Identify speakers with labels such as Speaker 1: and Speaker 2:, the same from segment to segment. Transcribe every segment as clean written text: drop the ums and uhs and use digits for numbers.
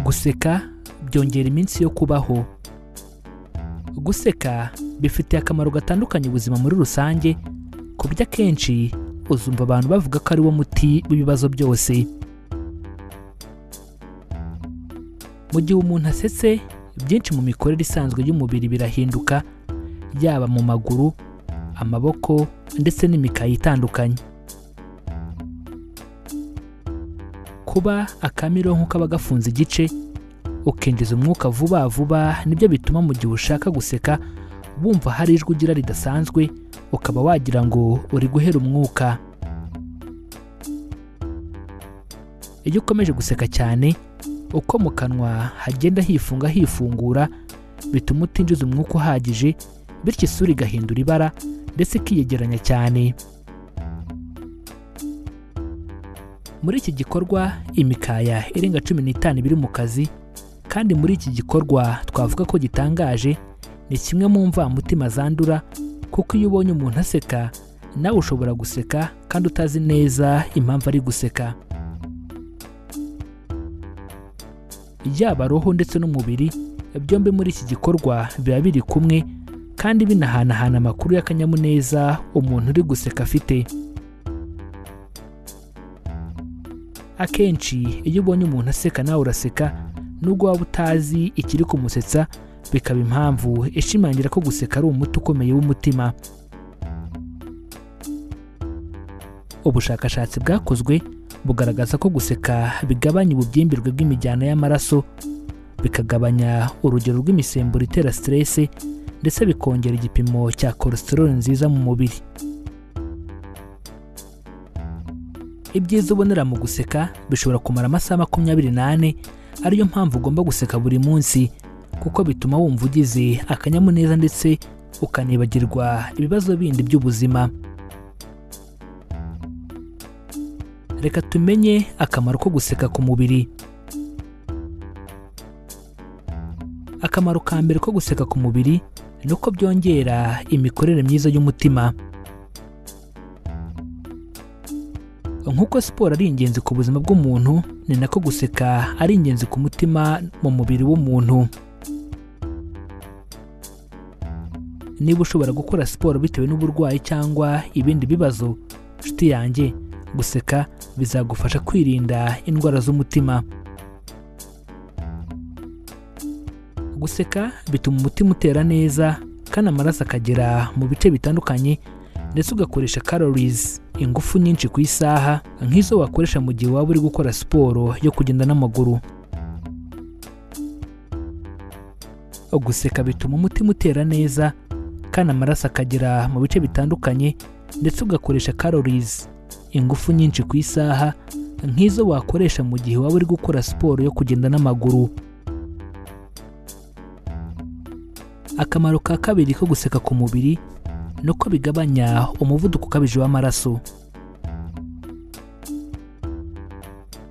Speaker 1: Guseka byongera iminsi yo kubaho. Guseka bifitiye akamaro gatandukanye ubuzima muri rusange, ku buryo akenshi uzumva abantu bavuga ko ari wo muti w'ibibazo byose. Mu gihe umuntu asetse, byinshi mu mikorere isanzwe y'umubiri birahinduka, yaba mu maguru, amaboko ndetse n'imikaya itandukanye. Kuba akamironko kaba gafunze igice, ukinjiza umwuka vuba vuba, nibyo bituma mu gihe ushaka guseka wumva hari ijwi ugira ridasanzwe, ukaba wagira ngo uri guhera umwuka. Iyo ukomeje guseka cyane, uko mu kanwa hagenda hifunga hifungura, bituma utinjiza umwuka uhagije, bityo isura igahindura ibara ndetse ikiyegeranya cyane. Muri iki gikorwa imikaya irenga 15 ibiri mu kazi, kandi muri iki gikorwa twavuga ko gitangaje, ni kimwe mu mvamutima zandura, kuko iyo ubonye umuntu aseka nawe ushobora guseka kandi utazi neza impamvu ari guseka. Yaba roho ndetse n'umubiri byombi muri iki gikorwa biba biri kumwe, kandi binahanahana amakuru y'akanyamuneza umuntu uri guseka afite. Akenshi iyo ubonye umuntu aseka nawe uraseka, nubwo waba utazi ikiri kumusetsa, bikaba impamvu ishimangira ko guseka ari umuti ukomeye w'umutima. Ubushakashatsi bwakozwe bugaragaza ko guseka bigabanya ububyimbirwe bw'imijyana y'amaraso, bikagabanya urugero rw'imisemburo itera stress, ndetse bikongera igipimo cya cholesterol nziza mu mubiri. Ibyiza ubonera mu guseka bishobora kumara amasaha 24, ariyo mpamvu ugomba guseka buri munsi, kuko bituma wumva ugize akanyamuneza ndetse ukanibagirwa ibibazo bindi by'ubuzima. Reka tumenye akamaro ko guseka ku mubiri. Akamaro ka mbere ko guseka ku mubiri ni uko byongera imikorere myiza y'umutima. Nk'uko siporo ari ingenzi ku buzima bw'umuntu, ni nako guseka ari ingenzi ku mutima mu mubiri w'umuntu. Niba ushobora gukora siporo bitewe n'uburwayi cyangwa ibindi bibazo, nshuti yanjye, guseka bizagufasha kwirinda indwara z'umutima. Guseka bituma umutima utera neza, kandi amaraso akagera mu bice bitandukanye, ndetse ugakoresha calories, ingufu nyinshi ku isaha, nk'izo wakoresha mu gihe waba uri gukora siporo yo kugenda n'amaguru. Guseka bituma umutima utera neza, kandi amaraso akagera mu bice bitandukanye, ndetse ugakoresha calories, ingufu nyinshi ku isaha, nk'izo wakoresha mu gihe waba uri gukora siporo yo kugenda n'amaguru. Akamaro ka kabiri ko guseka ku mubiri ni uko bigabanya umuvuduko ukabije w'amaraso.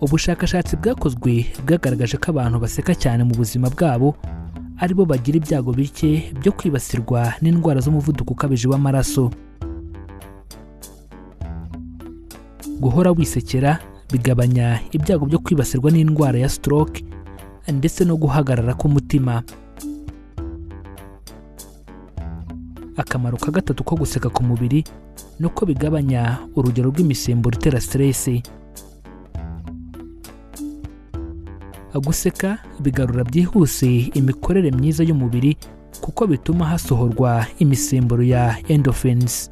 Speaker 1: Ubushakashatsi bwakozwe bwagaragaje ko abantu baseka cyane mu buzima bwabo aribo bagira ibyago bike byo kwibasirwa n'indwara z'umuvuduko ukabije w'amaraso. Guhora wisekera bigabanya ibyago byo kwibasirwa n'indwara ya stroke ndetse no guhagarara k'umutima. Akamaro ka gatatu ko guseka ku mubiri ni uko bigabanya urugero rw'imisemburo itera stress. Guseka bigarura byihuse imikorere myiza y'umubiri, kuko bituma hasohorwa imisemburo ya endorphins.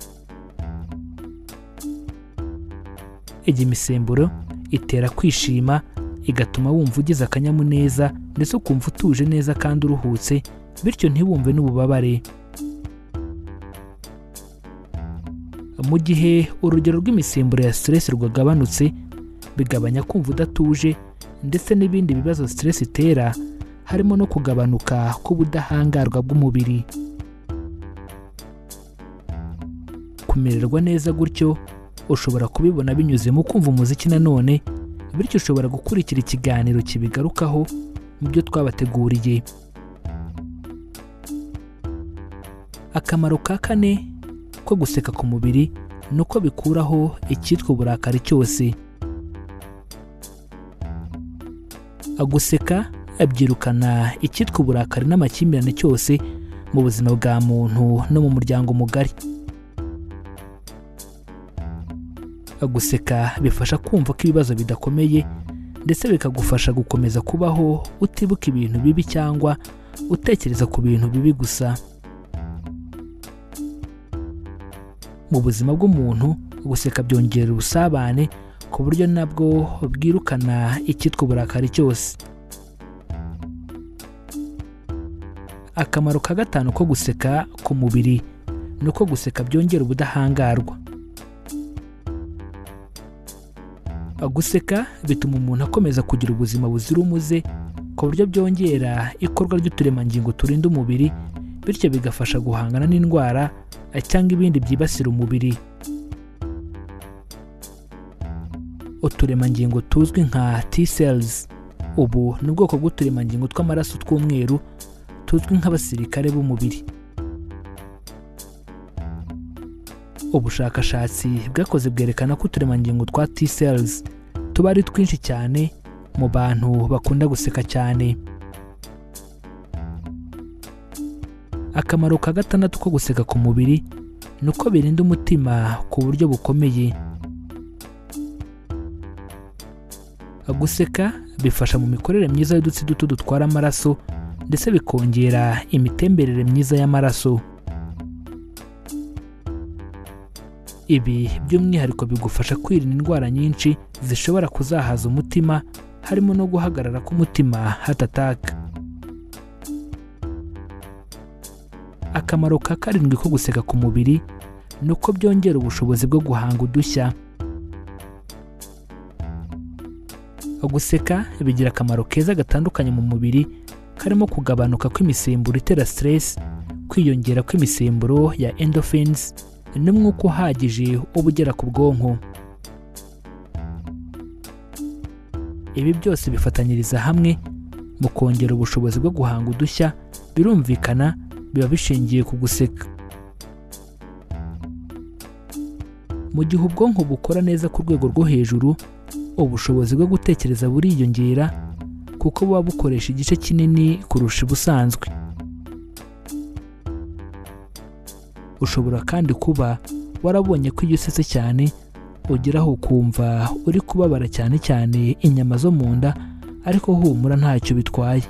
Speaker 1: Iyi misemburo itera kwishima, igatuma wumva ugize akanyamuneza, ndetse ukumva utuje neza kandi uruhutse, bityo ntiwumve n'ububabare. Mu gihe urugero rw'imisemburo ya stress rwagabanutse, bigabanya kumva udatuje ndetse n'ibindi bibazo stress itera, harimo no kugabanuka k'ubudahangarwa bw'umubiri. Kumererwa neza gutyo ushobora kubibona binyuze mu kumva umuziki nanone, bityo ushobora gukurikira ikiganiro kibigarukaho mu byo twabateguriye. Akamaro ka kane ko guseka ku mubiri ni uko bikuraho icyitwa uburakari cyose. Guseka Byirukana icyitwa uburakari n'amakimbirane cyose mu buzima bwa muntu no mu muryango mugari. Guseka bifasha kumva ko ibibazo bidakomeye, ndetse bikagufasha gukomeza kubaho utibuka ibintu bibi cyangwa utekereza ku bintu bibi gusa. Mu buzima bw'umuntu, guseka byongera ubusabane ku buryo nabwo bwirukana icyitwa uburakari cyose. Akamaro ka gatanu ko guseka ku mubiri ni uko guseka byongera ubudahangarwa. Guseka bituma umuntu akomeza kugira ubuzima buzira umuze, ku buryo byongera ikorwa ry'uturemangingo turinda umubiri, bityo bigafasha guhangana n'indwara cyangwa ibindi byibasira umubiri. Uturemangingo tuzwi nka T cells, ubu ni ubwoko bw'uturemangingo tw'amaraso tw'umweru tuzwi nk'abasirikare b'umubiri. Ubushakashatsi bwakoze bwerekana ko uturemangingo twa T cells tuba ari twinshi cyane mu bantu bakunda guseka cyane. Akamaro ka gatandatu ko guseka ku mubiri ni uko birinda umutima ku buryo bukomeye. Guseka bifasha mu mikorere myiza y'udutsi duto dutwara amaraso, ndetse bikongera imitemberere myiza y'amaraso. Ibi by'umwihariko bigufasha kwirinda indwara nyinshi zishobora kuzahaza umutima, harimo no guhagarara k'umutima, heart attack. Akamaro ka karindwi ko guseka ku mubiri ni uko byongera ubushobozi bwo guhanga udushya. Guseka bigira akamaro keza gatandukanye mu mubiri, karimo kugabanuka kw'imisemburo itera stress, kwiyongera kw'imisemburo ya endorphins, n'umwuka uhagije uba ugera ku bwonko. Ibi byose bifatanyiriza hamwe mu kongera ubushobozi bwo guhanga udushya, birumvikana biba bishingiye ku guseka. Mu gihe ubwonko bukora neza ku rwego rwo hejuru, ubushobozi bwo gutekereza buriyongera, kuko buba bukoresha igice kinini kurusha ubusanzwe. Ushobora kandi kuba warabonye ko iyo usetse cyane ugeraho ukumva uri kubabara cyane cyane inyama zo mu nda, ariko humura ntacyo bitwaye.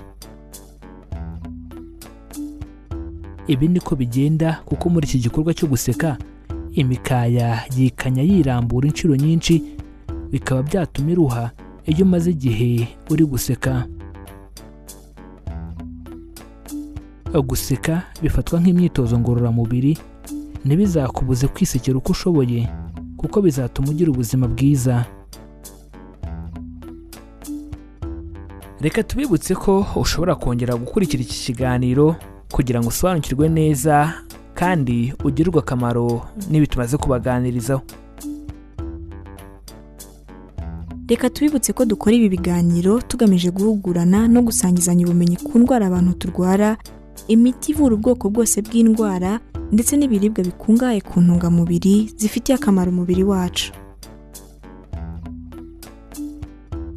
Speaker 1: Ibi niko bigenda kuko muri iki gikorwa cyo guseka imikaya yikanya yirambura inshuro nyinshi, bikaba byatuma iruha iyo umaze igihe uri guseka. Guseka bifatwa nk'imyitozo ngororamubiri, ntibizakubuze kwisekera uko ushoboye, kuko bizatuma ugira ubuzima bwiza. Reka tubibutse ko ushobora kongera gukurikira iki kiganiro kugira ngo usobanukirwe neza kandi ugirirwe akamaro n'ibi tumaze kubaganirizaho.
Speaker 2: Reka tubibutse ko dukora ibi biganiro tugamije guhugurana no gusangizanya ubumenyi ku ndwara abantu turwara, imiti ivura ubwoko bwose bw'indwara, ndetse n'ibiribwa bikungahaye ku ntungamubiri zifitiye akamaro umubiri wacu.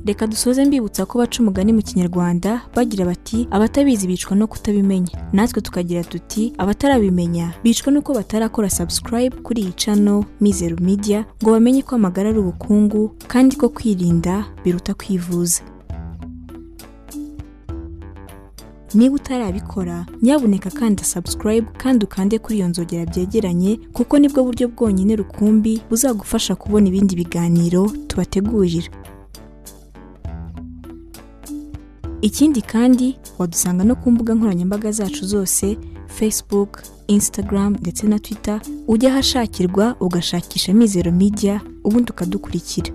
Speaker 2: Reka dusoze mbibutsa ko baca umugani mu Kinyarwanda bagira bati abatabizi bicwa no kutabimenya, natwe tukagira tuti abatarabimenya bicwa nuko batarakora subscribe kuri iyi channel Mizero Media ngo bamenye ko amagara ari ubukungu kandi ko kwirinda biruta kwivuza. Niba utarabikora, nyabuneka kanda subscribe kandi ukande kuri iyo nzogera byegeranye, kuko nibwo buryo bwonyine rukumbi buzagufasha kubona ibindi biganiro tubategurira. Ikindi kandi wadusanga no ku mbuga nkoranyambaga zacu zose, Facebook, Instagram ndetse na Twitter, ujya ahashakirwa ugashakisha Mizero Media ubundi ukadukurikira.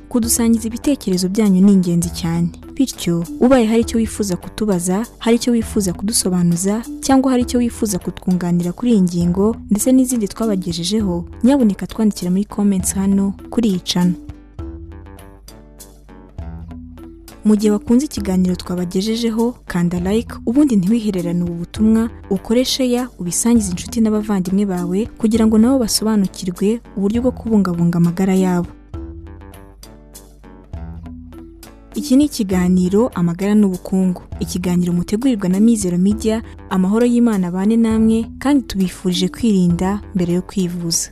Speaker 2: Kudusangiza ibitekerezo byanyu ni ingenzi cyane, bityo ubaye hari icyo wifuza kutubaza, hari icyo wifuza kudusobanuza, cyangwa hari icyo wifuza kutwunganira kuri iyi ngingo ndetse n'izindi twabagejejeho, nyabuneka twandikira muri comments hano kuri iyi channel. Mu gihe wakunze ikiganiro twabagejejeho, kanda like ubundi ntiwihererane ubu butumwa, ukore share ubisangize inshuti n'abavandimwe bawe kugira ngo nabo basobanukirwe uburyo bwo kubungabunga amagara yabo. Iki ni ikiganiro Amagara n'Ubukungu, ikiganiro mutegurirwa na Mizero Media. Amahoro y'Imana abane namwe, kandi tubifurije kwirinda mbere yo kwivuza.